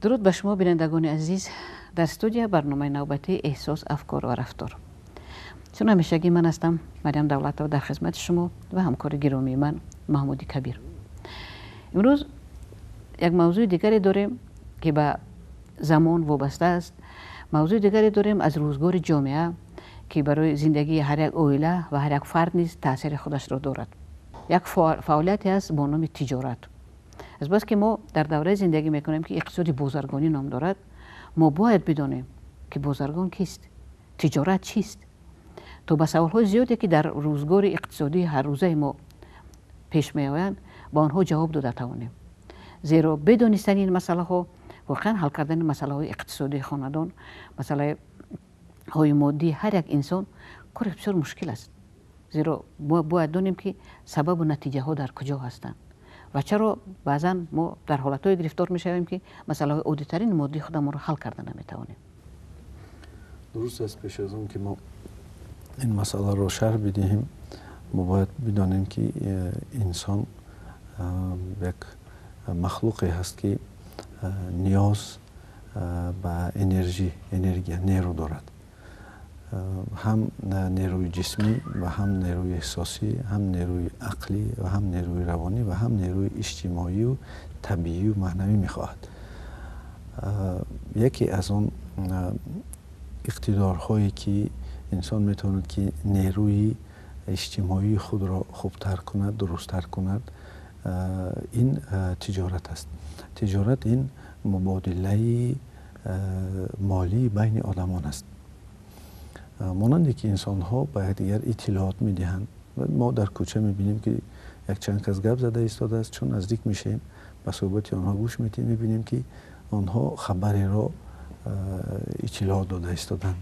Дуруд ба шумо, бинандагони азиз. Дар студия барномаи навбатии «Эҳсос, афкор ва рафтор». Чун ҳамешагӣ, ман ҳастам, Мариям Давлатова, дар хизмати шумо ва ҳамкори гиромии ман Маҳмуди Кабир. Имрӯз як мавзӯи дигаре дорем, ки ба замон вобаста аст. Мавзӯи дигаре дорем аз рӯзгори ҷомеа, ки барои зиндагии ҳар як оила ва ҳар як фард низ таъсири худашро дорад. Як фаъолияте аст бо номи тиҷорат. Азбаски мо дар давраи зиндагӣ мекунем, ки иқтисоди бозаргонӣ ном дорад, мо бояд бидонем, ки бозаргон кист, тиҷорат чист, то ба саволҳои зиёде, ки дар рӯзгори иқтисодии ҳаррӯзаи мо пеш меоянд, ба онҳо ҷавоб дода тавонем. Зеро бедонистани ин масъалаҳо воқеан ҳал кардани масъалаҳои иқтисодии хонадон, масъалаҳои моддии ҳар як инсон кори бисёр мушкил аст. Зеро мо бояд донем, ки сабабу натиҷаҳо дар куҷо ҳастанд ва чаро баъзан мо дар ҳолатҳое гирифтор мешавем, ки масъалаҳои оддитарини моддии худамонро ҳал карда наметавонем. Дуруст аст. Пеш аз он ки мо ин масъаларо шарҳ бидиҳем, мо бояд бидонем, ки инсон як махлуқе ҳаст, ки ниёз ба энержӣ, энергия, нерӯ дорад, ҳам нерӯи ҷисмӣ ва ҳам нерӯи эҳсосӣ, ҳам нерӯи ақлӣ ва ҳам нерӯи равонӣ ва ҳам нерӯи иҷтимоию табиию маънавӣ мехоҳад. Яке аз он иқтидорҳое, ки инсон метавонад, ки нерӯи иҷтимоии худро хубтар кунад, дурусттар кунад, ин тиҷорат аст. Тиҷорат ин мубодилаи молии байни одамон аст. Монанде ки инсонҳо ба якдигар иттилоот медиҳанд, мо дар кӯча мебинем, ки якчанд кас гап зада истодааст. Чун наздик мешавем, ба суҳбати онҳо гӯш медиҳем, мебинем, ки онҳо хабареро иттилоот дода истоданд,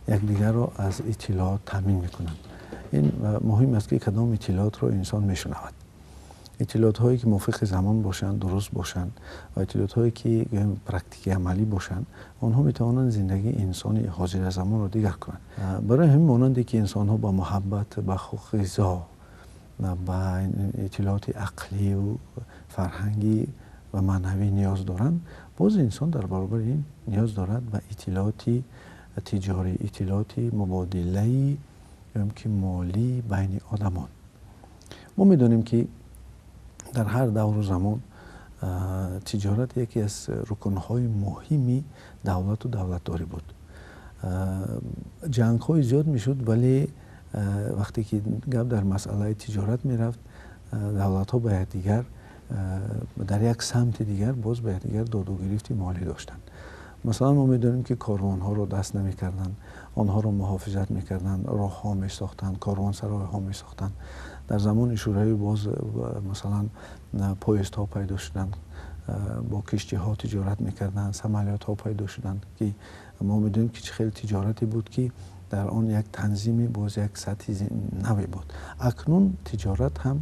якдигарро аз иттилоот таъмин мекунанд. Ин муҳим аст, ки кадом иттилоотро инсон мешунавад. Иттилоотҳое, ки мувофиқи замон бошанд, дуруст бошанд ва иттилоотҳое, ки практикии амалӣ бошанд, онҳо метавонанд зиндагии инсони ҳозиразамонро дигар кунанд. Барои ҳамин, монанде ки инсонҳо ба муҳаббат, ба ғизо, ба иттилооти ақлию фарҳангӣ ва маънавӣ ниёз доранд, боз инсон дар баробари ин ниёз дорад ба иттилооти тиҷорӣ, иттилооти мубодилаи ки молӣ байни одамон. Мо медонем, ки дар ҳар давру замон тиҷорат яке аз рукнҳои муҳими давлату давлатдорӣ буд. Ҷангҳои зиёд мешуд, вале вақте ки гап дар масъалаи тиҷорат мерафт, давлатҳо ба якдигар дар як самти дигар боз ба якдигар доду гирифти молӣ доштанд. Масалан, мо медонем, ки корвонҳоро даст намекарданд, онҳоро муҳофизат мекарданд, роҳҳо месохтанд, корвонсаройҳо месохтанд. Дар замони Шӯравӣ боз, масалан, поездҳо пайдо шуданд, бо киштиҳо тиҷорат мекарданд, самолётҳо пайдо шуданд, ки мо медонем, ки чӣ хел тиҷорате буд, ки дар он як танзими боз як сатҳи наве буд. Акнун тиҷорат ҳам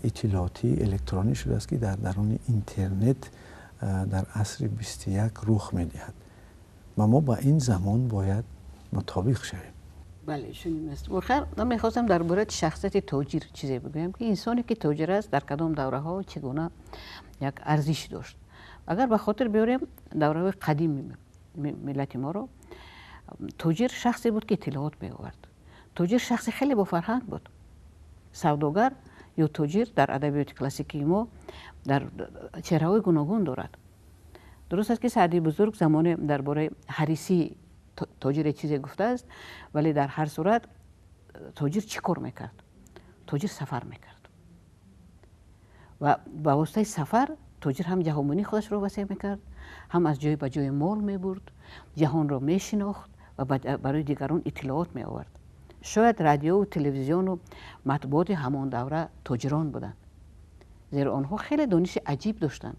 иттилоотӣ, электронӣ шудааст, ки дар даруни интернет дар асри 21 рух медиҳад ва мо ба ин замон бояд мутобиқ шавем. Бале, чунин аст. Воқеан, ман мехостам дар бораи шахсияти тоҷир чизе бигӯям, ки инсоне, ки тоҷир аст, дар кадом давраҳо чӣ гуна як арзиш дошт. Агар ба хотир биёрем давраҳои қадими миллати моро, тоҷир шахсе буд, ки иттилоот меовард. Тоҷир шахси хеле бофарҳанг буд. Савдогар ё тоҷир дар адабиёти классикии мо дар чеҳраҳои гуногун дорад. Дуруст аст, ки Саъдии бузург замоне дар бораи ҳарисии тоҷире чизе гуфтааст, вале дар ҳар сурат тоҷир чӣ кор мекард? Тоҷир сафар мекард ва ба воситаи сафар тоҷир ҳам ҷаҳонбинии худашро васеъ мекард, ҳам аз ҷое ба ҷое мол мебурд, ҷаҳонро мешинохт ва барои дигарон иттилоот меовард. Шояд радиову телевизиону матбуоти ҳамон давра тоҷирон буданд, зеро онҳо хеле дониши аҷиб доштанд.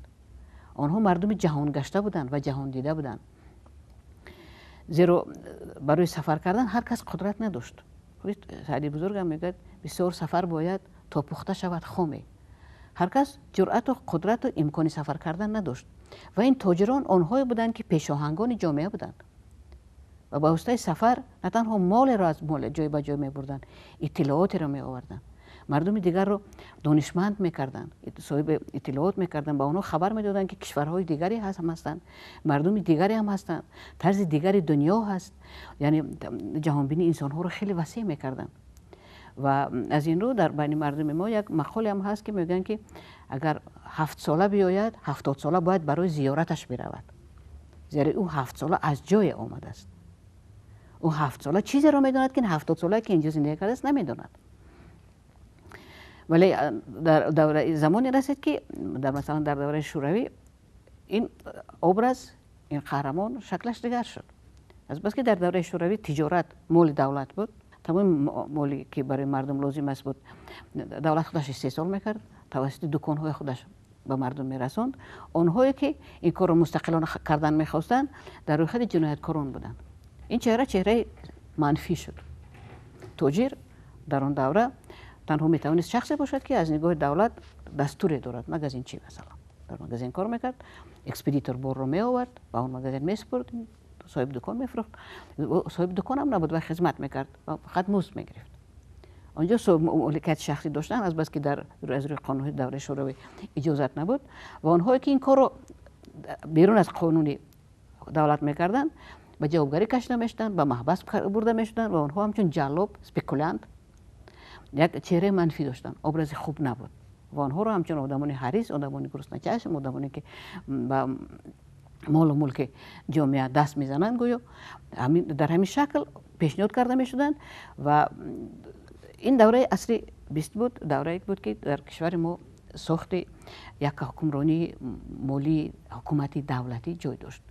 Онҳо мардуми ҷаҳонгашта буданд ва ҷаҳондида буданд, зеро барои сафар кардан ҳар кас қудрат надошт. Саъди бузургам мегӯяд: «Бисёр сафар бояд, то пухта шавад хоме». Ҳар кас ҷуръату қудрату имкони сафар кардан надошт ва ин тоҷирон онҳое буданд, ки пешоҳангони ҷомеа буданд ва ба воситаи сафар на танҳо молеро аз ҷой ба ҷой мебурданд, иттилоотеро меоварданд. Мардуми дигарро донишманд мекарданд, соҳиби иттилоот мекарданд, ба онҳо хабар медоданд, ки кишварҳои дигаре ҳам ҳастанд, мардуми дигаре ҳам ҳастанд, тарзи дигари дунё ҳаст. Яъне ҷаҳонбинии инсонҳоро хеле васеъ мекарданд. Ва аз ин рӯ дар байни мардуми мо як мақоле ҳам ҳаст, ки мегӯянд, ки агар 7 сола биёяд, 70 сола бояд барои зиёраташ биравад. Зеро ӯ 7 сола аз ҷое омадааст. Ӯ 7 сола чизеро медонад, ки 70 сола ки инҷо зиндагӣ кардааст намедонад. Вале дар давраи замоне расид, ки дар масалан дар давраи Шӯравӣ ин образ, ин қаҳрамон шаклаш дигар шуд. Аз бас ки дар давраи Шӯравӣ тиҷорат моли давлат буд, тамоми моле ки барои мардум лозим аст буд, давлат худаш истеҳсол мекард, тавассути дуконҳои худаш ба мардум мерасонд. Онҳое ки ин корро мустақилона кардан мехостанд, дар рӯйхати ҷинояткорон буданд. Ин чеҳра чеҳраи манфӣ шуд. Тоҷир дар он давра танҳо метавонист шахсе бошад, ки аз нигоҳи давлат дастуре дорад. Магазинчи масалан дар магазин кор мекард, экспедитор борро меовард, ба он магазин месупурд, соҳиби дукон мефурӯхт. Соҳиби дукон ҳам набуд ва хизмат мекард ва фақат музд мегирифт. Онҷо моликияти шахсӣ доштан, аз бас ки аз рӯи қонунҳои давраи Шӯравӣ иҷозат набуд, ва онҳое ки ин корро берун аз қонуни давлат мекарданд, ба ҷавобгарӣ кашида мешуданд, ба маҳбас бурда мешуданд ва онҳо ҳамчун ҷаллоб, спекулянт як чеҳраи манфӣ доштанд, образи хуб набуд. Ва онҳоро ҳамчун одамони ҳарис, одамони гурусначашм, одамоне ки ба молу мулки ҷомеа даст мезананд, гӯё дар ҳамин шакл пешниҳод карда мешуданд. Ва ин давраи асри 20 буд, даврае буд, ки дар кишвари мо сохти як ҳукмронии молии ҳукумати давлатӣ ҷой дошт.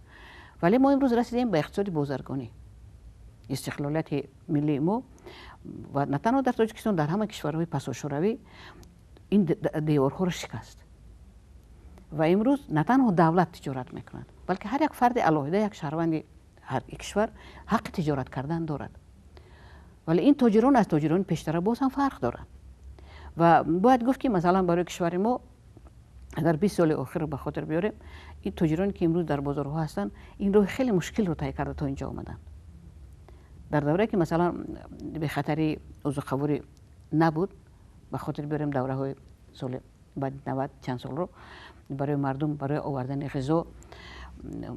Вале мо имрӯз расидем ба иқтисоди бозаргонӣ. Истиқлолияти миллии мо ва на танҳо дар Тоҷикистон, дар ҳама кишварҳои пасошӯравӣ ин деворҳоро шикаст. Ва имрӯз на танҳо давлат тиҷорат мекунад, балки ҳар як фарди алоҳида, як шаҳрванди ҳар кишвар ҳаққи тиҷорат кардан дорад. Вале ин тоҷирон аз тоҷирони пештара боз ҳам фарқ доранд. Ва бояд гуфт, ки масалан барои кишвари мо агар 20 соли охирро ба хотир биёрем, ин тоҷироне ки имрӯз дар бозорҳо ҳастанд, ин роҳи хеле мушкилро тай карда то инҷо омаданд. Дар даврае ки масалан бехатарии озуқаворӣ набуд, ба хотир биёрем давраҳои соли баъди 90 чанд солро, барои мардум барои овардани ғизо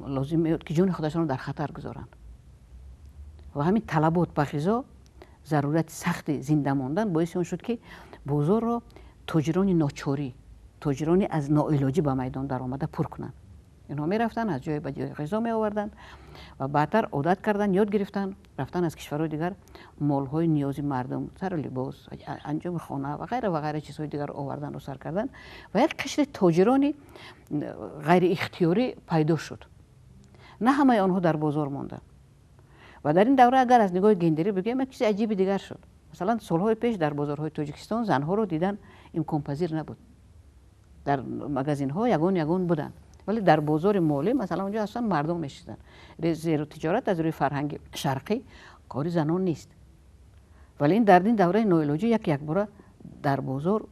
лозим меояд, ки ҷони худашонро дар хатар гузоранд. Ва ҳамин талабот ба ғизо, зарурати сахти зинда мондан боиси он шуд, ки бозорро тоҷирони ночорӣ, тоҷирони аз ноилоҷӣ ба майдон даромада пур кунанд. Инҳо мерафтанд, аз ҷое ба ҷои ғизо меоварданд ва баъдтар одат карданд, ёд гирифтанд, рафтан аз кишварҳои дигар молҳои ниёзи мардум, сару либос, анҷоми хона ва ғайра ва ғайра чизҳои дигарро оварданро сар карданд ва як қишри тоҷирони ғайриихтиёрӣ пайдо шуд. На ҳамаи онҳо дар бозор монданд. Ва дар ин давра агар аз нигоҳи гендерӣ бигӯем, як чизи аҷиби дигар шуд. Масалан, солҳои пеш дар бозорҳои Тоҷикистон занҳоро дидан имконпазир набуд. Дар магазинҳо ягон ягон буданд, вале дар бозори молӣ масалан онҷо аслан мардум мешиданд. Зеро тиҷорат аз рӯи фарҳанги шарқӣ кори занон нест. Вале ин дар ин давраи ноилоҷӣ як якбора дар бозор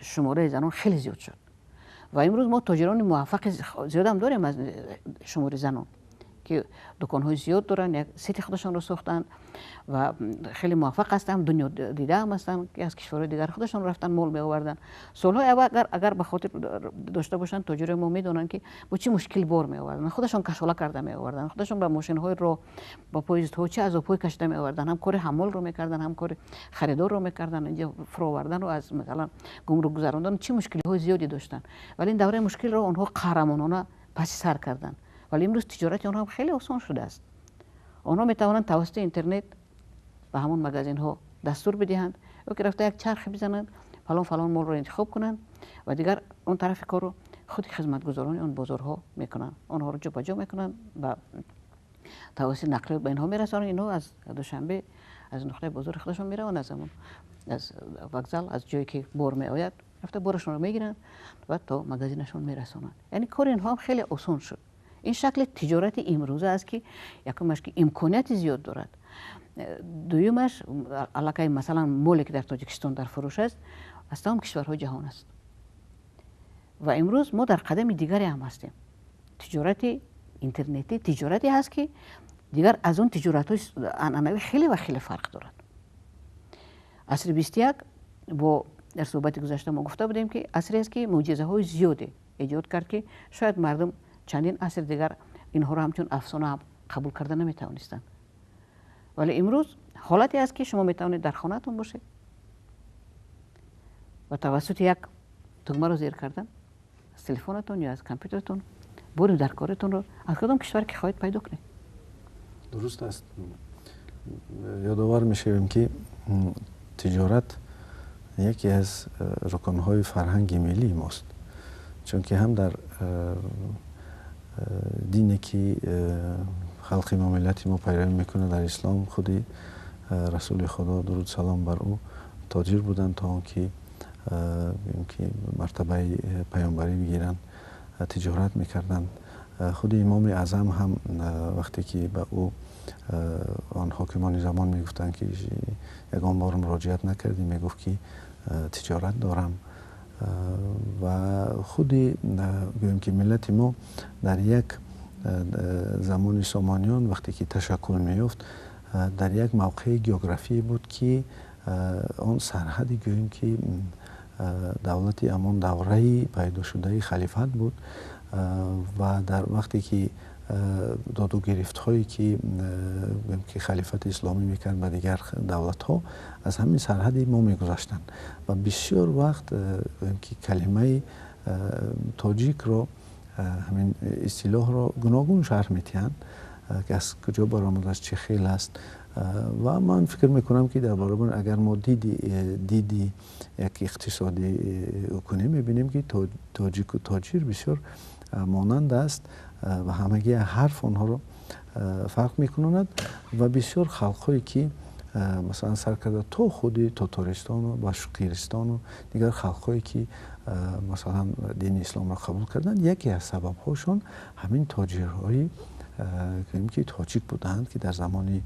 шумораи занон хеле зиёд шуд. Ва имрӯз мо тоҷирони муваффақи зиёдам дорем аз шумори занон, ки дуконҳои зиёд доранд, як сети худашонро сохтанд ва хеле муваффақ ҳастанд, дунё дида ҳам ҳастанд, ки аз кишварҳои дигар худашон рафтан мол меоварданд. Солҳои аввал агар ба хотир дошта бошанд, тоҷирои мо медонанд, ки бо чӣ мушкил бор меоварданд, худашон кашола карда меоварданд, худашон ба мошинҳои роҳ, ба поездҳо чӣ азобҳое кашида меоварданд, ҳам кори ҳаммолро мекарданд, ҳам кори харидорро мекарданд, инҷо фуровардану аз масалан гумрук гузарондан чӣ мушкилиҳои зиёде доштанд. Вале ин давраи мушкилро онҳо қаҳрамонона паси сар карданд. Вале имрӯз тиҷорати онҳо ҳам хеле осон шудааст. Онҳо метавонанд тавассути интернет ба ҳамон магазинҳо дастур бидиҳанд ё ки рафта як чарх бизананд, фалон фалон молро интихоб кунанд ва дигар он тарафи корро худи хизматгузорони он бозорҳо мекунанд. Онҳоро ҷо ба ҷо мекунанд, ба тавассути нақлиёт ба инҳо мерасонанд. Инҳо аз Душанбе, аз нуқтаи бозори худашон мераванд, аз ҳамон аз вокзал, аз ҷое ки бор меояд, рафта борашонро мегиранд ва то магазинашон мерасонанд. Яъне кори инҳо ҳам хеле осон шуд. Ин шакли тиҷорати имрӯза аст, ки якумаш ки имконияти зиёд дорад, дуюмаш аллакай масалан моле ки дар Тоҷикистон дар фурӯш аст, аз тамом кишварҳои ҷаҳон аст. Ва имрӯз мо дар қадами дигаре ҳам ҳастем. Тиҷорати интернетӣ тиҷорате ҳаст, ки дигар аз он тиҷоратҳои анъанавӣ хеле ва хеле фарқ дорад. Асри 21 бо дар суҳбати гузашта мо гуфта будем, ки асре аст, ки мӯъҷизаҳои зиёде эҷод кард, ки шояд мардум чандин аср дигар инҳоро ҳамчун афсона ҳам қабул карда наметавонистанд. Вале имрӯз ҳолате аст, ки шумо метавонед дар хонаатон бошед ва тавассути як тугмаро зер кардан аз телефонатон ё аз компютератон бори даркоритонро аз кадом кишвар ки хоҳед пайдо кунед. Дуруст аст. Ёдовар мешавем, ки тиҷорат яке аз рукнҳои фарҳанги миллии мост, чунки ҳам дар дине, ки халқи мо, миллати мо пайравӣ мекунад, дар ислом, худи Расули Худо, дуруд салом бар ӯ, тоҷир буданд. То он ки мартабаи паёмбарӣ бигиранд, тиҷорат мекарданд. Худи Имоми Аъзам ҳам, вақте ки ба ӯ он ҳокимони замон мегуфтанд, ки ягон бор муроҷиат накардӣ, мегуфт, ки тиҷорат дорам. Ва худи гӯем, ки миллати мо дар як замони Сомониён, вақте ки ташаккул меёфт, дар як мавқеи географие буд, ки он сарҳади, гӯем, ки давлати ҳамон давраи пайдошудаи халифат буд. Ва дар вақте ки доду гирифтҳое, ки гӯем, ки халифати исломӣ мекард ба дигар давлатҳо, аз ҳамин сарҳади мо мегузаштанд ва бисёр вақт, гӯем, ки калимаи тоҷикро, ҳамин истилоҳро гуногун шарҳ медиҳанд, ки аз куҷо баромадааст, чӣ хел аст. Ва ман фикр мекунам, ки дар баробар агар мо диди як иқтисодӣ кунем, мебинем, ки тоҷику тоҷир бисёр монанд аст ва ҳамагӣ ҳарф онҳоро фарқ мекунонад. Ва бисёр халқҳое, ки масалан сар карда то худи Тотористону Башқиристону дигар халқҳое, ки масалан дини исломро қабул карданд, яке аз сабабҳошон ҳамин тоҷирҳои, гӯем, ки тоҷик буданд, ки дар замони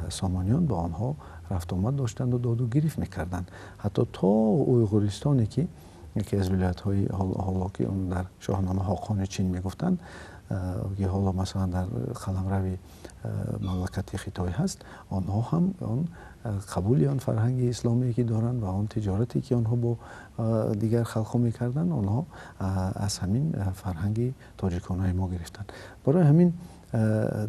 Сомониён ба онҳо рафтуомад доштанду доду гирифт мекарданд, ҳатто то Уйғуристоне, ки яке аз вилоятҳои ҳоло, ки он дар Шоҳнома Ҳоқони Чин мегуфтанд, ки ҳоло масалан дар қаламрави мамлакати Хитой ҳаст. Онҳо ҳам он қабули он фарҳанги исломие, ки доранд, ва он тиҷорате, ки онҳо бо дигар халқҳо мекарданд, онҳо аз ҳамин фарҳанги тоҷиконаи мо гирифтанд. Барои ҳамин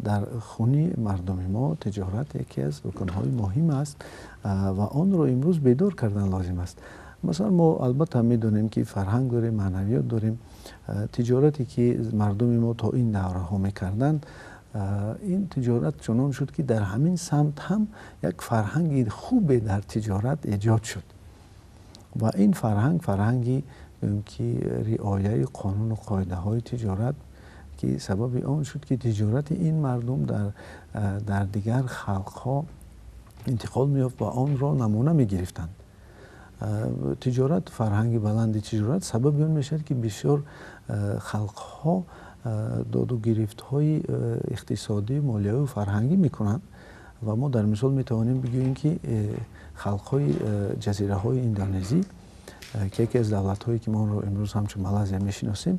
дар хуни мардуми мо тиҷорат яке аз рукнҳои муҳим аст ва онро имрӯз бедор кардан лозим аст. Масалан, мо албатта медонем, ки фарҳанг дорем, маънавиёт дорем. Тиҷорате, ки мардуми мо то ин давраҳо мекарданд, ин тиҷорат чунон шуд, ки дар ҳамин самт ҳам як фарҳанги хубе дар тиҷорат эҷод шуд. Ва ин фарҳанг, фарҳанги, ки риояи қонуну қоидаҳои тиҷорат, ки сабаби он шуд, ки тиҷорати ин мардум дар дигар халқҳо интиқол меёфт ва онро намуна мегирифтанд. Тиҷорат, фарҳанги баланди тиҷорат сабаби он мешавад, ки бисёр халқҳо доду гирифтҳои иқтисодӣ, молиявию фарҳангӣ мекунанд. Ва мо дар мисол метавонем бигӯем, ки халқҳои ҷазираҳои Индонезӣ, ки яке аз давлатҳое, ки мо онро имрӯз ҳамчун Малайзия мешиносем,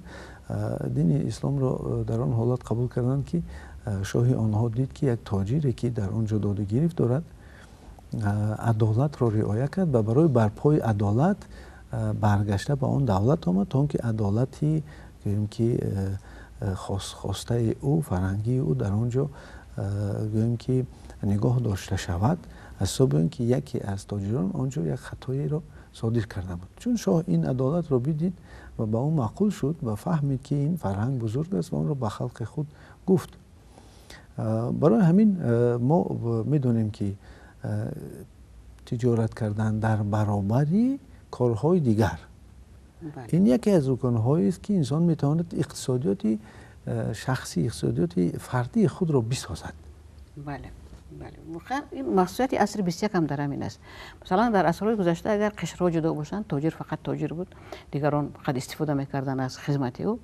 дини исломро дар он ҳолат қабул карданд, ки шоҳи онҳо дид, ки як тоҷире, ки дар он ҷо доду гирифт дорад, адолатро риоя кард ва барои барпои адолат баргашта ба он давлат омад, то он ки адолати, гӯем, ки хостаи ӯ, фарҳангии ӯ дар он ҷо, гӯем, ки нигоҳ дошта шавад, аз ҳисоби он ки яке аз тоҷирон он ҷо як хатоеро содир карда буд. Чун шоҳ ин адолатро бидид ва ба ӯ маъқул шуд ва фаҳмид, ки ин фарҳанг бузург аст, ва онро ба халқи худ гуфт. Барои ҳамин мо медонем, ки тиҷорат кардан дар баробари корҳои дигар, ин яке аз рукнҳоест, ки инсон метавонад иқтисодиёти шахсӣ, иқтисодиёти фардии худро бисозад. Бале, воқеан ин махсусияти асри 21 ҳам дар ҳамин аст. Масалан, дар асрҳои гузашта агар қишрҳо ҷудо бошанд, тоҷир фақат тоҷир буд, дигарон фақат истифода мекарданд аз хизмати ӯ.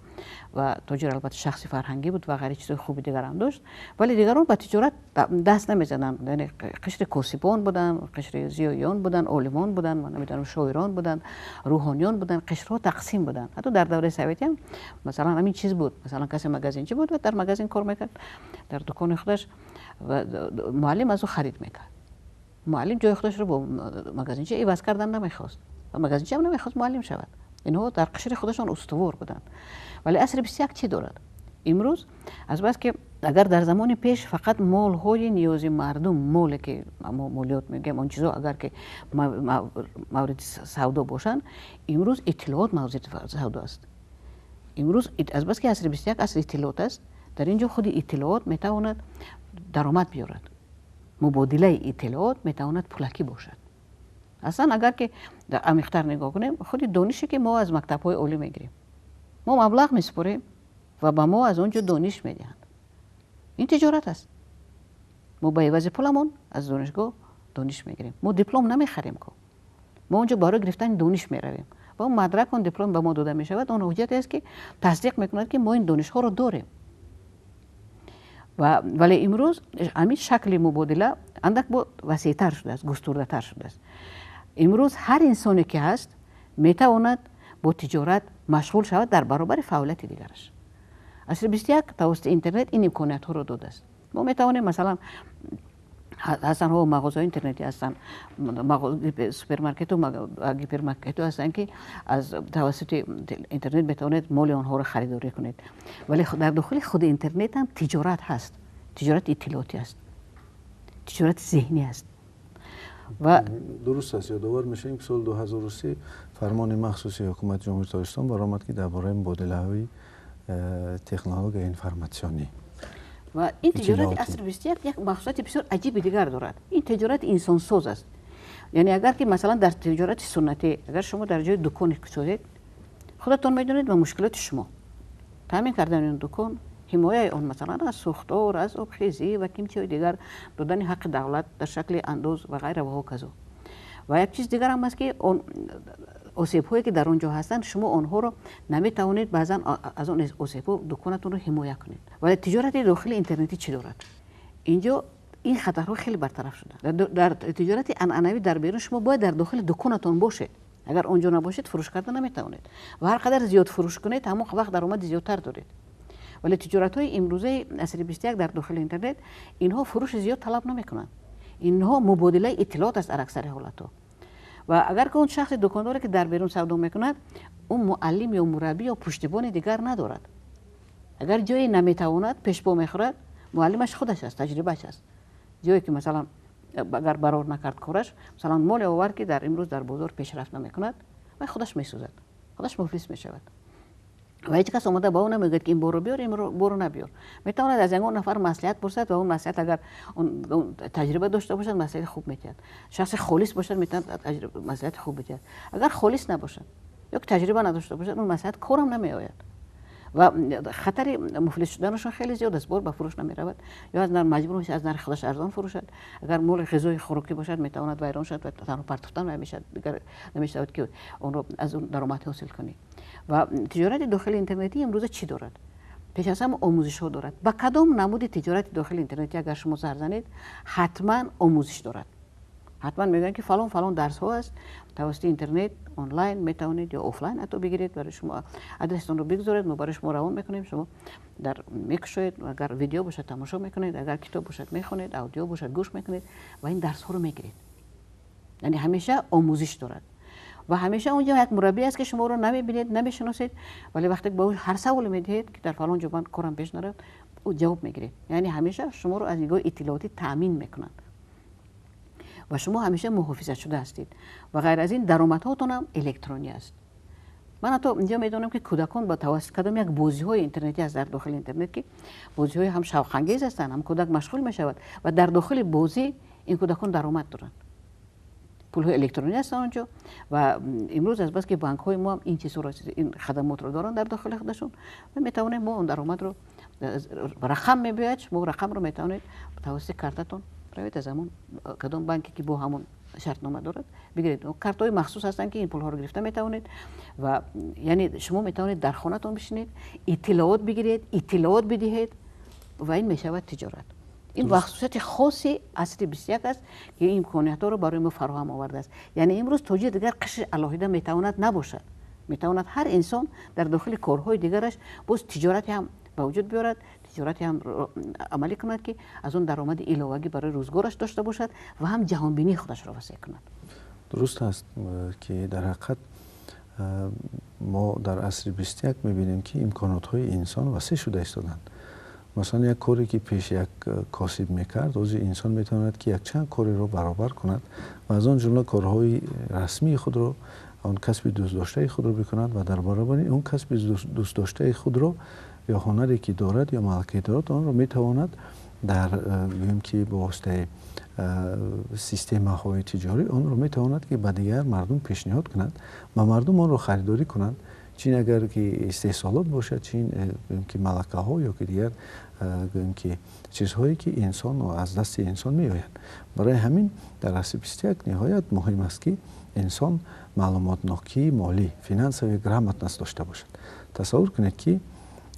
Ва тоҷир албатта шахси фарҳангӣ буд ва ғайри чизҳои хуби дигар ҳам дошт, вале дигарон ба тиҷорат даст намезаданд. Яъне қишри косибон буданд, қишри зиёиён буданд, олимон буданд, ман намедонам, шоирон буданд, рӯҳониён буданд. Қишрҳо тақсим буданд. Ҳатто дар давраи советӣ ҳам масалан ҳамин чиз буд. Масалан, касе магазинчи буд ва дар магазин кор мекард, дар дукони худаш, ва муаллим аз ӯ харид мекард. Муаллим ҷои худашро бо магазинча иваз кардан намехост ва магазинча ҳам намехост муаллим шавад. Инҳо дар қишри худашон устувор буданд. Вале асри 21 чӣ дорад? Имрӯз аз бас ки агар дар замони пеш фақат молҳои ниёзи мардум, моле ки мо молиёт мегӯем, он чизо агар ки мавриди савдо бошанд, имрӯз иттилоот мавриди савдо аст. Имрӯз аз бас ки асри 21 асри иттилоот аст, дар ин ҷо худи иттилоот метавонад даромад биёрад. Мубодилаи иттилоот метавонад пулакӣ бошад. Аслан агар ки амиқтар нигоҳ кунем, худи донише ки мо аз мактабҳои олӣ мегирем, мо маблағ месупорем ва ба мо аз он ҷо дониш медиҳанд. Ин тиҷорат аст. Мо ба ивази пуламон аз донишгоҳ дониш мегирем. Мо диплом намехарем ко. Мо он ҷо барои гирифтани дониш меравем. Ва он мадрак, он диплом ба мо дода мешавад, он ҳуҷҷате аст ки тасдиқ мекунад ки мо ин донишҳоро дорем. Вале имрӯз ҳамин шакли мубодила андак бо васеътар шудааст, густурдатар шудааст. Имрӯз ҳар инсоне ки ҳаст метавонад бо тиҷорат машғул шавад дар баробари фаъолияти дигараш. Асри 21 тавассути интернет ин имкониятҳоро додааст. Мо метавонем, масалан, ҳастанд мағозаҳои интернетӣ ҳастанд, супермаркету гипермаркету ҳастанд ки аз тавассути интернет метавонед моли онҳоро харидорӣ кунед. Вале дар дохили худи интернет ҳам тиҷорат ҳаст. Тиҷорати иттилоотӣ аст, тиҷорати зеҳнӣ аст. Ва дуруст аст, ёдовар мешавем ки соли 2003 фармони махсуси ҳукумати Ҷумҳурии Тоҷикистон баромад ки дар бораи мубодилаҳои технологияи информатсионӣ. Ва ин тиҷорати асри 21 як махсусияти бисёр аҷиби дигар дорад. Ин тиҷорати инсонсоз аст. Яъне агар ки масалан дар тиҷорати суннатӣ, агар шумо дар ҷои дуконе кушодед, худатон медонед ба мушкилоти шумо. Таъмин кардани он дукон, ҳимояи он масалан аз сӯхтор, аз обхезӣ ва кимчиҳои дигар, додани ҳаққи давлат дар шакли андоз ва ғайра ва ҳоказо. Ва як чиз дигар ҳам аст ки он осебҳое ки дар он ҷо ҳастанд, шумо онҳоро наметавонед баъзан аз он осебҳо дуконатонро ҳимоя кунед. Вале тиҷорати дохили интернетӣ чӣ дорад? Инҷо ин хатарҳо хеле бартараф шуданд. Дар тиҷорати анъанавӣ дар берун шумо бояд дар дохили дуконатон бошед. Агар он ҷо набошед, фурӯш карда наметавонед. Ва ҳар қадар зиёд фурӯш кунед, ҳамон вақт даромади зиёдтар доред. Вале тиҷоратҳои имрӯзаи асри 21 дар дохили интернет инҳо фурӯши зиёд талаб намекунанд. Инҳо мубодилаи иттилоот аст дар аксари ҳолатҳо. Ва агар ки он шахси дукондоре ки дар берун савдо мекунад, ӯ муаллим ё мураббӣ ё пуштибони дигар надорад. Агар ҷое наметавонад, пешпо мехӯрад, муаллимаш худаш аст, таҷрибааш аст. Ҷое ки масалан агар барор накард кораш, масалан моле овард ки дар имрӯз дар бозор пешрафт намекунад, вай худаш месӯзад, худаш муфлис мешавад. Ва ҳеҷ кас омада ба ӯ намегӯяд ки ин борро биёр, ин борро набиёр. Метавонад аз ягон нафар маслиҳат пурсад ва он маслиҳат агар он таҷриба дошта бошад, маслиҳати хуб медиҳад. Шахси холис бошад, метавонад маслиҳати хуб бидиҳад. Агар холис набошад ё ки таҷриба надошта бошад, он маслиҳат корам намеояд. Ва хатари муфлис шуданашон хеле зиёд аст. Бор ба фурӯш намеравад ё аз нар маҷбур мешавад аз нархи худаш арзон фурӯшад. Агар моли ғизои хӯрокӣ бошад, метавонад вайрон шавад ва танҳо партофтан намешавад, дигар намешавад ки онро аз он даромад ҳосил кунӣ. Ва тиҷорати дохили интернетӣ имрӯза чӣ дорад? Пеш аз ҳама омӯзишҳо дорад. Ба кадом намуди тиҷорати дохили интернетӣ агар шумо сар занед, ҳатман омӯзиш дорад. Ҳатман мегӯянд ки фалон фалон дарсҳо аст, тавассути интернет онлайн метавонед ё офлайн ҳатто бигиред, барои шумо адрестонро бигузоред, мо барои шумо равон мекунем, шумо дар мекушоед, агар видео бошад тамошо мекунед, агар китоб бошад мехонед, аудио бошад гӯш мекунед ва ин дарсҳоро мегиред. Яъне ҳамеша омӯзиш дорад. Ва ҳамеша он ҷо як мураббӣ аст ки шуморо намебинед, намешиносед, вале вақте ба ӯ ҳар саволе медиҳед ки дар фалон ҷо ман корам пеш нарафт, ӯ ҷавоб мегиред. Яъне ҳамеша шуморо аз нигоҳи иттилоотӣ таъмин мекунанд. Ва шумо ҳамеша муҳофизат шуда ҳастед. Ва ғайр аз ин даромадҳоятон ҳам электронӣ аст. Ман ҳатто инҷо медонам ки кӯдакон ба тавассути кадом як бозиҳои интернетӣ аст дар дохили интернет ки бозиҳои ҳам шавқангез ҳастанд, ҳам кӯдак машғул мешавад ва дар дохили бозӣ ин кӯдакон даромад доранд. Пулҳои электронӣ ҳастанд онҷо ва имрӯз аз бас ки банкҳои мо ҳам ин чизҳоро, ин хадамотро доранд дар дохили худашон, ва метавонем мо он даромадро рақам мебиёяд, шумо рақамро метавонед тавассути картатон равед аз ҳамон кадом банке ки бо ҳамон шартнома дорад бигиред. Картҳои махсус ҳастанд ки ин пулҳоро гирифта метавонед ва яъне шумо метавонед дар хонатон бишинед, иттилоот бигиред, иттилоот бидиҳед ва ин мешавад тиҷорат. Ин хусусияти хоси асри 21 аст ки ин имкониятҳоро барои мо фароҳам овардааст. Яъне имрӯз тоҷир дигар қишри алоҳида метавонад набошад. Метавонад ҳар инсон дар дохили корҳои дигараш боз тиҷорате ҳам ба вуҷуд биёрад, тиҷорате ҳам амалӣ кунад, ки аз он даромади иловагӣ барои рӯзгораш дошта бошад ва ҳам ҷаҳонбинии худашро васеъ кунад. Дуруст аст, ки дар ҳақиқат мо дар асри 21 мебинем, ки имконотҳои инсон васеъ шуда истоданд. Масалан, як коре, ки пеш як косиб мекард, ҳозир инсон метавонад, ки якчанд кореро баробар кунад ва аз он ҷумла корҳои расмии худро, он касби дӯстдоштаи худро бикунад ва дар баробари он касби дӯстдоштаи худро ё ҳунаре, ки дорад, ё малакае дорад, онро метавонад дар, гӯем ки, бо воситаи системаҳои тиҷорӣ онро метавонад, ки ба дигар мардум пешниҳод кунад ва мардум онро харидорӣ кунанд. Чин агар ки истеҳсолот бошад, чин, гӯем ки, малакаҳо ё ки дигар, гӯем ки, чизҳое, ки инсон аз дасти инсон меояд. Барои ҳамин дар асри 21 ниҳоят муҳим аст, ки инсон маълумотнокии молӣ, финансовая грамотность дошта бошад. Тасаввур кунед, ки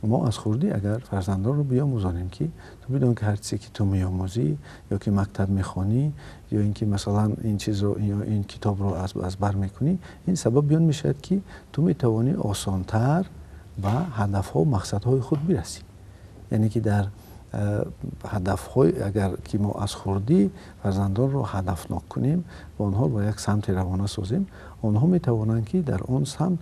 мо аз хурдӣ агар фарзандонро биомӯзонем, ки ту бидон, ки ҳар чизе, ки ту меомӯзӣ ё ки мактаб мехонӣ, ё ин ки, масалан, ин чизро ё ин китобро аз бар мекунӣ, ин сабаби он мешавад, ки ту метавонӣ осонтар ба ҳадафҳо, мақсадҳои худ бирасӣ. Яъне ки дар ҳадафҳои, агар ки мо аз хурдӣ фарзандонро ҳадафнок кунем ва онҳоро ба як самте равона созем, онҳо метавонанд, ки дар он самт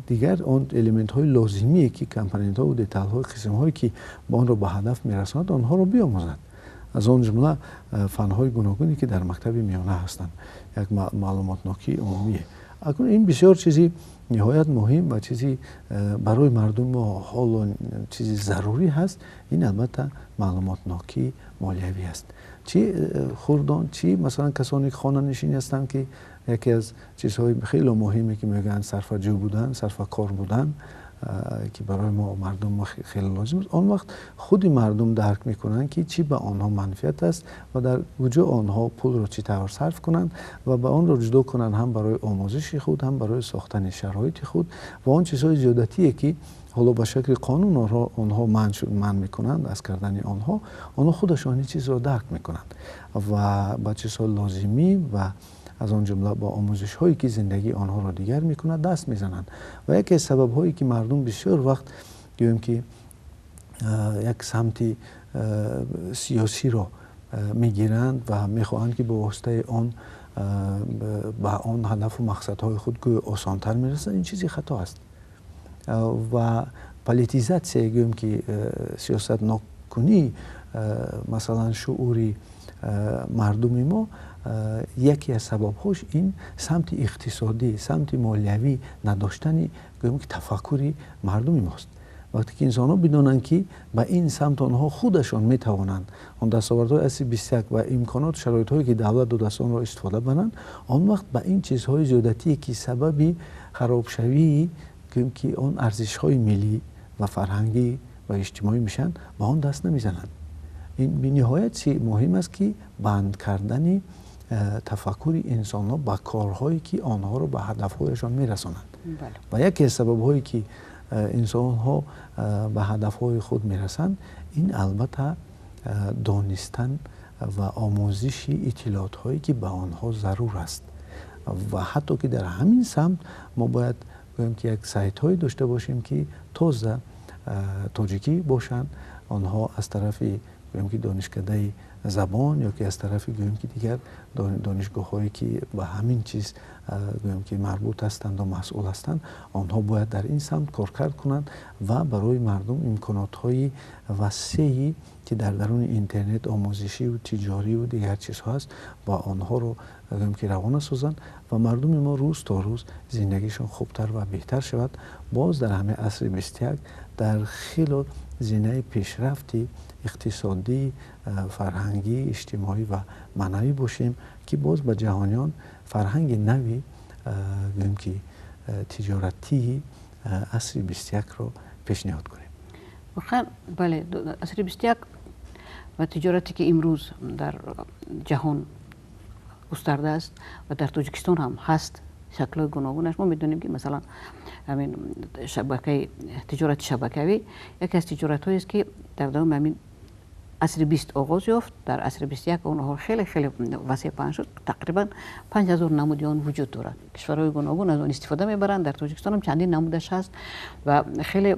дигар он элементҳои лозимие, ки компонентҳову деталҳои, қисмҳое, ки ба онро ба ҳадаф мерасонад, онҳоро биомӯзанд, аз он ҷумла фанҳои гуногуне, ки дар мактаби миёна ҳастанд. Як маълумотнокии умумие. Акнун ин бисёр чизи ниҳоят муҳим ва чизи барои мардуми мо ҳоло чизи зарурӣ ҳаст. Ин албатта маълумотнокии молиявӣ аст, чи хурдон, чи масалан касоне, ки хонанишин ҳастанд, ки яке аз чизҳои хеле муҳиме, ки мегӯянд, сарфаҷӯ будан, сарфакор будан, ки барои мо, мардум мо, хеле лозим аст. Он вақт худи мардум дарк мекунанд, ки чӣ ба онҳо манфиат аст ва дар куҷо онҳо пулро чӣ тавр сарф кунанд ва ба онро ҷудо кунанд, ҳам барои омӯзиши худ, ҳам барои сохтани шароити худ ва он чизҳои зиёдатие, ки ҳоло ба шакли қонун онҳо манъ мекунанд аз кардани онҳо. Онҳо худашон ин чизро дарк мекунанд ва ба чизҳои лозимӣ ва аз он ҷумла бо омӯзишҳое, ки зиндагии онҳоро дигар мекунад, даст мезананд. Ва яке аз сабабҳое, ки мардум бисёр вақт, гӯем ки, як самти сиёсиро мегиранд ва мехоҳанд, ки бо воситаи он ба он ҳадафу мақсадҳои худ гӯё осонтар мерасанд, ин чизи хато аст. Ва политизация, гӯем ки, сиёсатноккунӣ, масалан, шуури мардуми мо, яке аз сабабҳош ин самти иқтисодӣ, самти молиявӣ надоштани, гӯем ки, тафаккури мардуми мост. Вақте ки инсонҳо бидонанд, ки ба ин самт онҳо худашон метавонанд он дастовардҳои асри 21 ва имконот, шароитҳое, ки давлат додааст, онро истифода баранд, он вақт ба ин чизҳои зиёдатие, ки сабаби харобшавии, гӯем ки, он арзишҳои миллӣ ва фарҳангӣ ва иҷтимоӣ мешаванд, ба он даст намезананд. Ин бениҳоят чи муҳим аст, ки банд кардани тафаккури инсонҳо ба корҳое, ки онҳоро ба ҳадафҳояшон мерасонанд. Ва яке аз сабабҳое, ки инсонҳо ба ҳадафҳои худ мерасанд, ин албатта донистан ва омӯзиши иттилоотҳое, ки ба онҳо зарур аст. Ва ҳатто ки дар ҳамин самт мо бояд, гӯем ки, як сайтҳое дошта бошем, ки тоза тоҷикӣ бошанд, онҳо аз тарафи, гӯем ки, донишкадаи забон ё ки аз тарафи, гӯем ки, дигар донишгоҳҳое, ки ба ҳамин чиз, гӯем ки, марбут ҳастанд ва масъул ҳастанд, онҳо бояд дар ин самт коркард кунанд ва барои мардум имконотҳои васеи, ки дар даруни интернет омӯзишиву тиҷориву дигар чизҳо аст, ва онҳоро, гӯем ки, равона созанд ва мардуми мо рӯз то рӯз зиндагишон хубтар ва беҳтар шавад. Боз дар ҳамин асри 21 дар хело зинаи пешрафти иқтисодӣ, фарҳангӣ, иҷтимоӣ ва маънавӣ бошем, ки боз ба ҷаҳониён фарҳанги нави, гӯем ки, тиҷоратии асри 21-ро пешниҳод кунем. Воқеан, бале, асри 21 ва тиҷорате, ки имрӯз дар ҷаҳон густарда аст ва дар Тоҷикистон ҳам ҳаст, шаклҳои гуногунаш. Мо медонем, ки масалан ҳамин шабакаи тиҷорати шабакавӣ яке аз тиҷоратҳоест, ки дар давоми ҳамин асри 20 оғоз ёфт, дар асри 21 онҳо хеле хеле васеъ паҳн шуд. Тақрибан 5000 намуди он вуҷуд дорад, кишварҳои гуногун аз он истифода мебаранд. Дар Тоҷикистон ҳам чандин намудаш ҳаст ва хеле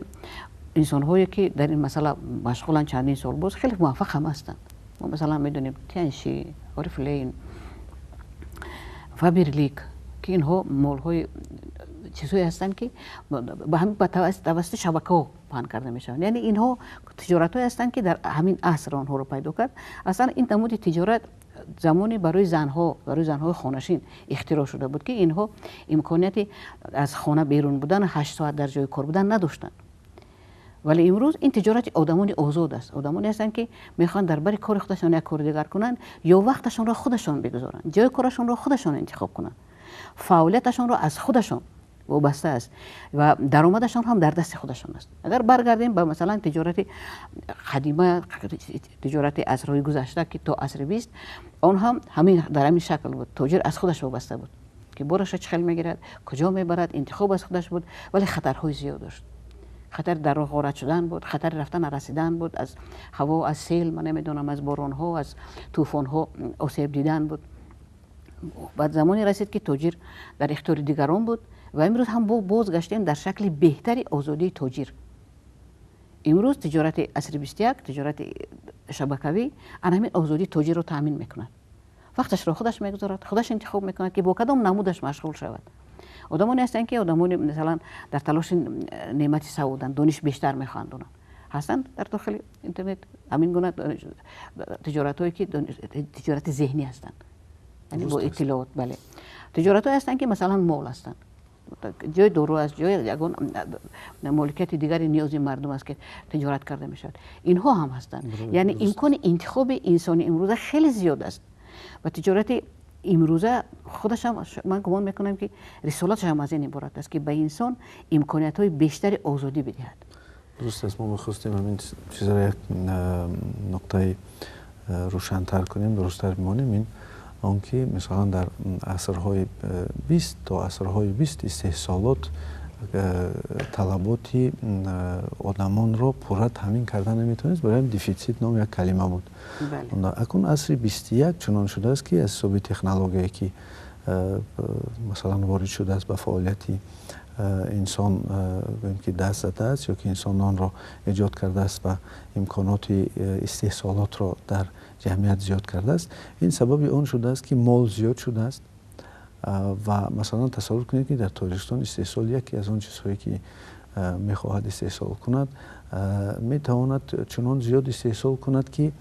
Инсонҳое ки дар ин масъала машғуланд чандин сол боз, хеле муваффақ ҳам ҳастанд. Мо масалан медонем Тянши, Орифлейм, Фаберлик, ки инҳо молҳои чизҳое ҳастанд, ки ба ҳамин тавассути шабакаҳо паҳн карда мешаванд. Яъне инҳо тиҷоратҳое ҳастанд, ки дар ҳамин аср онҳоро пайдо кард. Аслан ин намуди тиҷорат замоне барои занҳо, барои занҳои хонашин ихтироъ шуда буд, ки инҳо имконияти аз хона берун будан, 8 соат дар ҷои кор будан надоштанд. Вале имрӯз ин тиҷорати одамони озод аст. Одамоне ҳастанд, ки мехоҳанд дар бари кори худашон як кори дигар кунанд ё вақташонро худашон бигузоранд, ҷои корашонро худашон интихоб кунанд, фаъолияташонро аз худашон вобаста аст ва даромадашон ҳам дар дасти худашон аст. Агар баргардем ба масалан тиҷорати қадима, тиҷорати асрҳои гузашта, ки то асри 20, он ҳам ҳамин дар ҳамин шакл буд. Тоҷир аз худаш вобаста буд, ки бораша чӣ хел мегирад, куҷо мебарад, интихоб аз худаш буд, вале хатарҳои зиёд дошт. Хатари дар роҳ ғорат шудан буд, хатари рафта нарасидан буд, аз ҳаво, аз сел, ман намедонам, аз боронҳо, аз тӯфонҳо осеб дидан буд. Баъд замоне расид, ки тоҷир дар ихтиёри дигарон буд ва имрӯз ҳам бозгаштем дар шакли беҳтари озодии тоҷир. Имрӯз тиҷорати асри 21, тиҷорати шабакавӣ ана ҳамин озодии тоҷирро таъмин мекунад. Вақташро худаш мегузорад, худаш интихоб мекунад, ки бо кадом намудаш машғул шавад. Одамоне ҳастанд, ки одамоне масалан дар талоши неъмати саводанд, дониш бештар мехоҳанд донанд, ҳастанд дар дохили интернет ҳамин гуна тиҷоратҳое, ки тиҷорати зеҳнӣ ҳастанд, яъне бо иттилоот. Бале, тиҷоратҳое ҳастанд, ки масалан мол ҳастанд, ҷои дору аст, ҷои ягон моликияти дигари ниёзи мардум аст, ки тиҷорат карда мешавад. Инҳо ҳам ҳастанд. Яъне имкони интихоби инсони имрӯза хеле зиёд аст ва тиҷорати имрӯза худашам, ман гумон мекунам, ки рисолаташ ҳам аз ин иборат аст, ки ба инсон имкониятҳои бештари озодӣ бидиҳад. Дуруст аст. Мо мехостем ҳамин чизро як нуқтаи рӯшантар кунем, дурусттар бимонем. Ин он ки мисалан дар асрҳои 20, то асрҳои 20 истеҳсолот талаботи одамонро пурра таъмин карда наметавонист. Барои ҳамин дефитсит ном як калима буд. Акнун асри 21 чунон шудааст, ки аз ҳисоби технологияе, ки масалан ворид шудааст ба фаъолияти инсон, гӯем ки даст задааст ё ки инсон онро эҷод кардааст ва имконоти истеҳсолотро дар ҷамъият зиёд кардааст, ин сабаби он шудааст, ки мол зиёд шудааст. Ва масалан тасаввур кунед, ки дар Тоҷикистон истеҳсол яке аз он чизҳое, ки мехоҳад истеҳсол кунад, метавонад чунон зиёд истеҳсол кунад, ки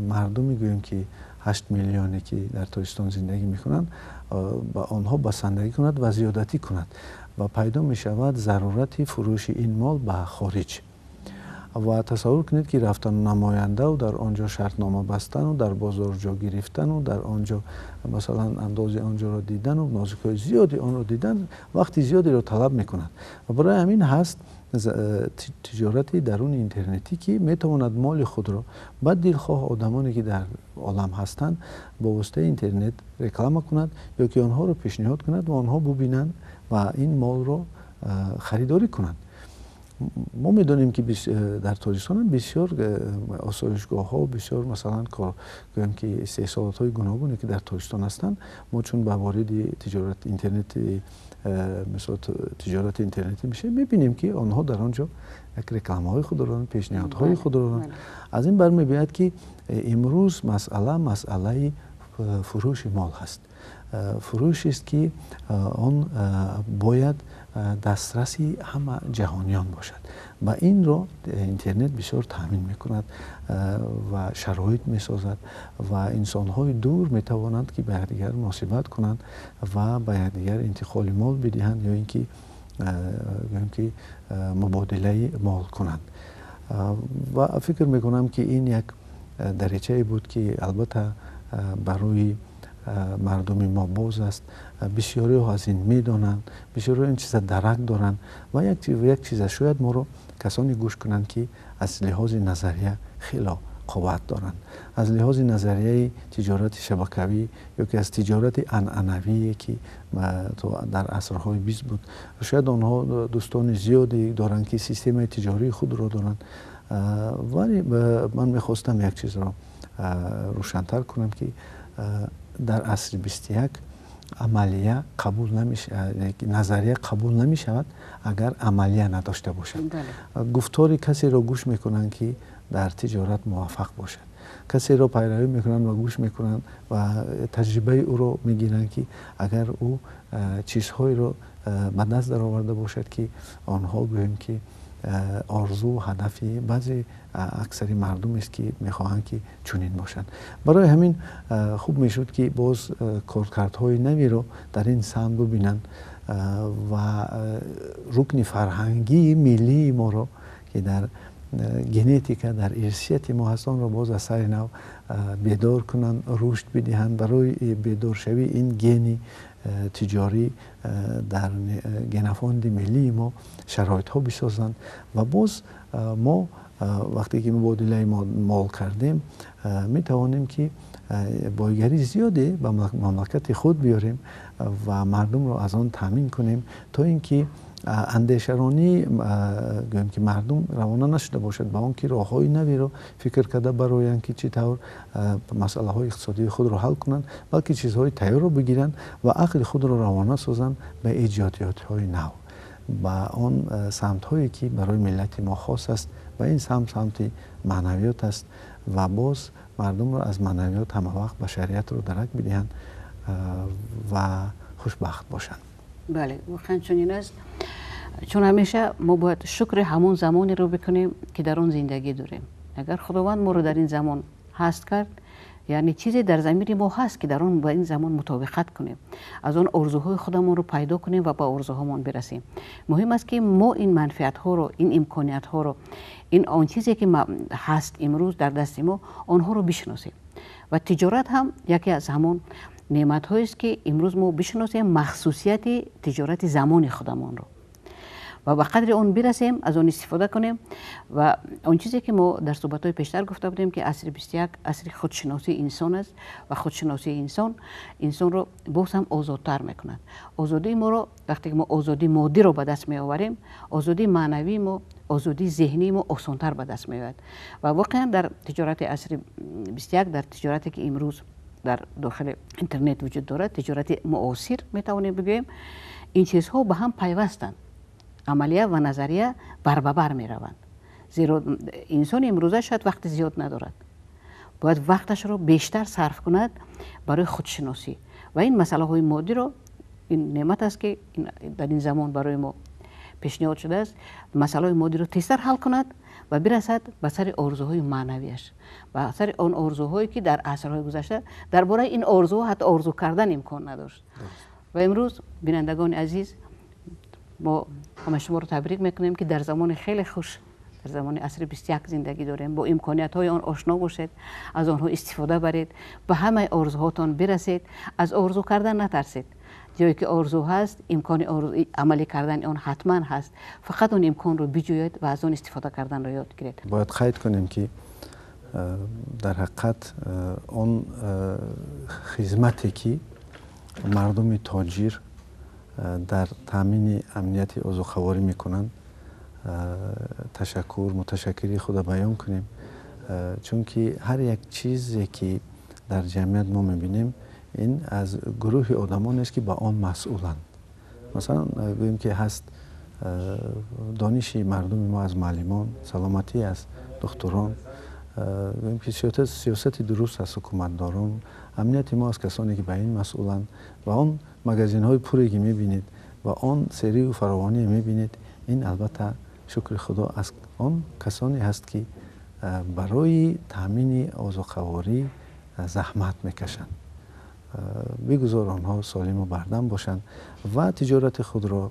мардуми, гӯем ки 8 миллионе, ки дар Тоҷикистон зиндагӣ мекунанд, ба онҳо басандагӣ кунад ва зиёдатӣ кунад. Ва пайдо мешавад зарурати фурӯши ин мол ба хориҷ. Ва тасаввур кунед, ки рафтану намояндаву дар он ҷо шартнома бастану дар бозор ҷо гирифтану дар он ҷо масалан андози он ҷоро дидану нозукиҳои зиёди онро дидан вақти зиёдеро талаб мекунад. Ва барои ҳамин ҳаст тиҷорати даруни интернетӣ, ки метавонад моли худро ба дилхоҳ одамоне, ки дар олам ҳастанд, бо воситаи интернет реклама кунад ё ки онҳоро пешниҳод кунад ва онҳо бубинанд ва ин молро харидорӣ кунанд. Мо медонем, ки дар Тоҷикистон бисёр осоишгоҳҳо, бисёр масалан гӯем ки истеҳсолотҳои гуногуне, ки дар Тоҷикистон ҳастанд, мо чун ба вориди тиҷорати интернети, мисол тиҷорати интернетӣ мешавем, мебинем, ки онҳо дар он ҷо як рекламаҳои худро доранд, пешниҳодҳои худро доранд. Аз ин бармебиёяд, ки имрӯз масъала масъалаи фурӯши мол ҳаст, фурӯшест, ки он бояд дастраси ҳама ҷаҳониён бошад ва инро интернет бисёр таъмин мекунад ва шароит месозад ва инсонҳои дур метавонанд, ки ба якдигар муносибат кунанд ва ба якдигар интиқоли мол бидиҳанд ё ин ки гӯем ки мубодилаи мол кунанд. Ва фикр мекунам, ки ин як даричае буд, ки албатта барои мардуми мо боз аст. Бисёриҳо аз ин медонанд, бисёриҳо ин чиза дарак доранд. Ва як чиза шояд моро касоне гӯш кунанд, ки аз лиҳози назария хело қувват доранд, аз лиҳози назарияи тиҷорати шабакавӣ ё ки аз тиҷорати анъанавие, ки дар асрҳои 20 буд. Шояд онҳо дӯстони зиёде доранд, ки системаи тиҷории худро доранд. Вале ман мехостам як чизро рӯшантар кунам, ки дар асри 21 Амалия қабул намешавад, назария қабул намешавад, агар амалия надошта бошад. Гуфтори касеро гӯш мекунанд, ки дар тиҷорат муваффақ бошад, касеро пайравӣ мекунанд ва гӯш мекунанд ва таҷрибаи ӯро мегиранд, ки агар ӯ чизҳоеро ба даст дароварда бошад, ки онҳо, гӯем ки, орзу, ҳадафи баъзе аксари мардум аст, ки мехоҳанд, ки чунин бошанд. Барои ҳамин хуб мешуд, ки боз коркардҳои навиро дар ин самт бибинанд ва рукни фарҳангии миллии моро, ки дар генетика, дар ирсияти мо ҳаст, онро боз аз сари нав бедор кунанд, рушд бидиҳанд. Барои бедоршавии ин гени тиҷорӣ дар генофонди миллии мо шароитҳо бисозанд ва боз мо вақте ки мубодилаи мол кардем, метавонем, ки бойгарии зиёде ба мамлакати худ биёрем ва мардумро аз он таъмин кунем, то ин ки андешаронӣ, гӯем ки, мардум равона нашуда бошад ба он ки роҳҳои навиро фикр карда бароянд, ки чӣ тавр масъалаҳои иқтисодии худро ҳал кунанд, балки чизҳои тайёрро бигиранд ва ақли худро равона созанд ба эҷодиётҳои нав, ба он самтҳое, ки барои миллати мо хос аст, ва ин самт самти маънавиёт аст, ва боз мардумро аз маънавиёт ҳамавақт башариятро дарак бидиҳанд ва хушбахт бошанд. Бале, воқеан чунин аст, чун ҳамеша мо бояд шукри ҳамон замонеро бикунем, ки дар он зиндагӣ дорем. Агар Худованд моро дар ин замон ҳаст кард, яъне чизе дар замири мо ҳаст, ки дар он ба ин замон мутобиқат кунем, аз он орзуҳои худамонро пайдо кунем ва ба орзуҳомон бирасем. Муҳим аст, ки мо ин манфиатҳоро, ин имкониятҳоро, ин он чизе, ки ҳаст имрӯз дар дасти мо, онҳоро бишносем. Ва тиҷорат ҳам яке аз ҳамон неъматҳоест, ки имрӯз мо бишносем махсусияти тиҷорати замони худамонро ва ба қадри он бирасем, аз он истифода кунем. Ва он чизе, ки мо дар суҳбатҳои пештар гуфта будем, ки асри 21 асри худшиносии инсон аст ва худшиносии инсон инсонро боз ҳам озодтар мекунад. Озодии моро, вақте ки мо озодии моддиро ба даст меоварем, озодии маънавии мо, озодии зеҳнии мо осонтар ба даст меояд. Ва воқеан дар тиҷорати асри 21, дар тиҷорате, ки имрӯз дар дохили интернет вуҷуд дорад, тиҷорати муосир метавонем бигӯем, ин чизҳо ба ҳам пайвастанд. Амалия ва назария барбабар мераванд, зеро инсони имрӯза шояд вақти зиёд надорад, бояд вақташро бештар сарф кунад барои худшиносӣ ва ин масъалаҳои моддиро. Ин неъмат аст, ки дар ин замон барои мо пешниҳод шудааст, масъалаҳои моддиро тезтар ҳал кунад ва бирасад ба сари орзуҳои маънавиаш, ба сари он орзуҳое, ки дар асрҳои гузашта дар бораи ин орзуҳо ҳатто орзу кардан имкон надошт. Ва имрӯз, бинандагони азиз, мо ҳама шуморо табрик мекунем, ки дар замони хеле хуш, дар замони асри 21 зиндагӣ дорем. Бо имкониятҳои он ошно бошед, аз онҳо истифода баред, ба ҳамаи орзуҳотон бирасед, аз орзу кардан натарсед. Ҷое ки орзу ҳаст, имкони амалӣ кардани он ҳатман ҳаст. Фақат он имконро биҷӯед ва аз он истифода карданро ёд гиред. Бояд қайд кунем, ки дар ҳақиқат он хизмате, ки мардуми тоҷир дар таъмини амнияти озуқаворӣ мекунанд, ташаккур, муташаккирии худро баён кунем, чунки ҳар як чизе, ки дар ҷамъият мо мебинем, ин аз гурӯҳи одамонест, ки ба он масъуланд. Масалан, гӯем ки ҳаст дониши мардуми мо аз муаллимон, саломатӣ аз духтурон, гӯем ки сиёсати дуруст аз ҳукуматдорон, амнияти мо аз касоне, ки ба ин масъуланд, ва он магазинҳои пуре, ки мебинед, ва он серию фаровоние мебинед, ин албатта, шукри Худо, аз он касоне ҳаст, ки барои таъмини озуқаворӣ заҳмат мекашанд. Бигузор онҳо солиму бардам бошанд ва тиҷорати худро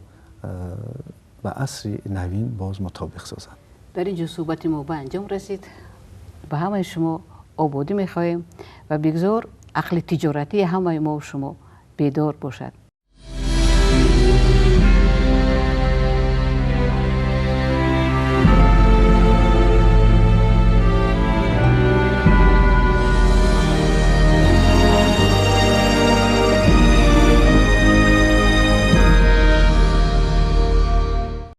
ба асри навин боз мутобиқ созанд. Дар ин ҷо суҳбати мо ба анҷом расид. Ба ҳамаи шумо ободӣ мехоҳем ва бигзор ақли тиҷоратии ҳамаи мо шумо бедор бошад.